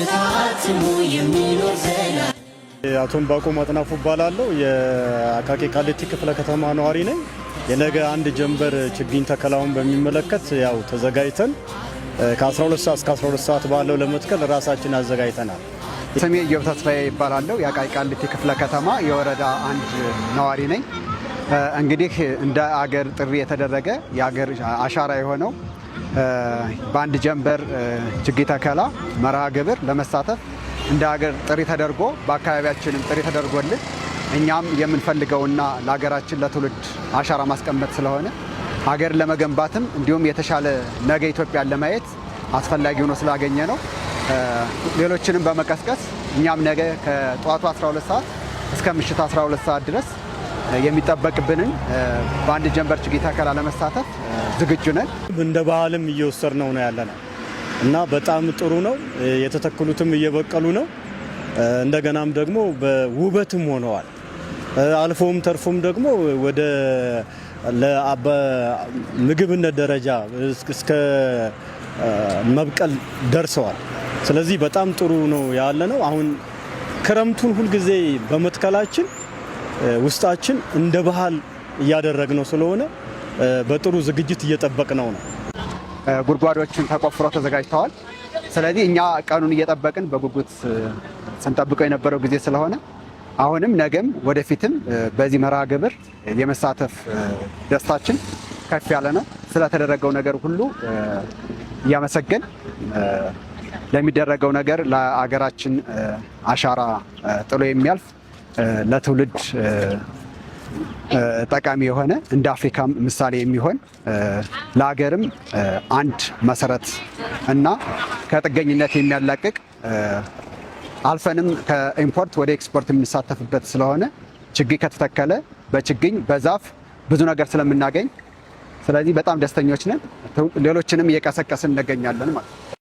ታትሞ የሚኖር ዘላ አቶ ዕንባቆም አጥናፉ እባላለሁ። የአቃቂ ቃሊቲ ክፍለ ከተማ ነዋሪ ነኝ። የነገ አንድ ጀንበር ችግኝ ተከላውን በሚመለከት ያው ተዘጋጅተን ከ12 ሰዓት እስከ 12 ሰዓት ባለው ለመትከል ራሳችን አዘጋጅተናል። ስሜ ኢዮብ ተስፋዬ ይባላለሁ። የአቃቂ ቃሊቲ ክፍለ ከተማ የወረዳ 1 ነዋሪ ነኝ። እንግዲህ እንደ አገር ጥሪ የተደረገ የአገር አሻራ የሆነው በአንድ ጀንበር ችግኝ ተከላ መርሃ ግብር ለመሳተፍ እንደ ሀገር ጥሪ ተደርጎ በአካባቢያችንም ጥሪ ተደርጎልን እኛም የምንፈልገውና ለሀገራችን ለትውልድ አሻራ ማስቀመጥ ስለሆነ ሀገር ለመገንባትም እንዲሁም የተሻለ ነገ ኢትዮጵያን ለማየት አስፈላጊ ሆኖ ስላገኘ ነው። ሌሎችንም በመቀስቀስ እኛም ነገ ከጠዋቱ 12 ሰዓት እስከ ምሽት 12 ሰዓት ድረስ የሚጠበቅብንን በአንድ ጀንበር ችግኝ ተከላ ለመሳተፍ ዝግጁ ነን። እንደ ባህልም እየወሰድነው ነው ያለነው እና በጣም ጥሩ ነው። የተተከሉትም እየበቀሉ ነው። እንደገናም ደግሞ በውበትም ሆነዋል። አልፎም ተርፎም ደግሞ ወደ ምግብነት ደረጃ እስከ መብቀል ደርሰዋል። ስለዚህ በጣም ጥሩ ነው ያለነው። አሁን ክረምቱን ሁልጊዜ በመትከላችን ውስጣችን እንደ ባህል እያደረግነው ስለሆነ በጥሩ ዝግጅት እየጠበቅነው ነው። ጉድጓዶችን ተቆፍሮ ተዘጋጅተዋል። ስለዚህ እኛ ቀኑን እየጠበቅን በጉጉት ስንጠብቀው የነበረው ጊዜ ስለሆነ አሁንም ነገም ወደፊትም በዚህ መርሃ ግብር የመሳተፍ ደስታችን ከፍ ያለ ነው። ስለተደረገው ነገር ሁሉ እያመሰገን ለሚደረገው ነገር ለአገራችን አሻራ ጥሎ የሚያልፍ ለትውልድ ጠቃሚ የሆነ እንደ አፍሪካም ምሳሌ የሚሆን ለሀገርም አንድ መሰረት እና ከጥገኝነት የሚያላቅቅ አልፈንም ከ import ወደ ኤክስፖርት የምንሳተፍበት ስለሆነ ችግኝ ከተተከለ በችግኝ በዛፍ ብዙ ነገር ስለምናገኝ ስለዚህ በጣም ደስተኞች ነን። ሌሎችንም እየቀሰቀስን እንገኛለን ማለት ነው።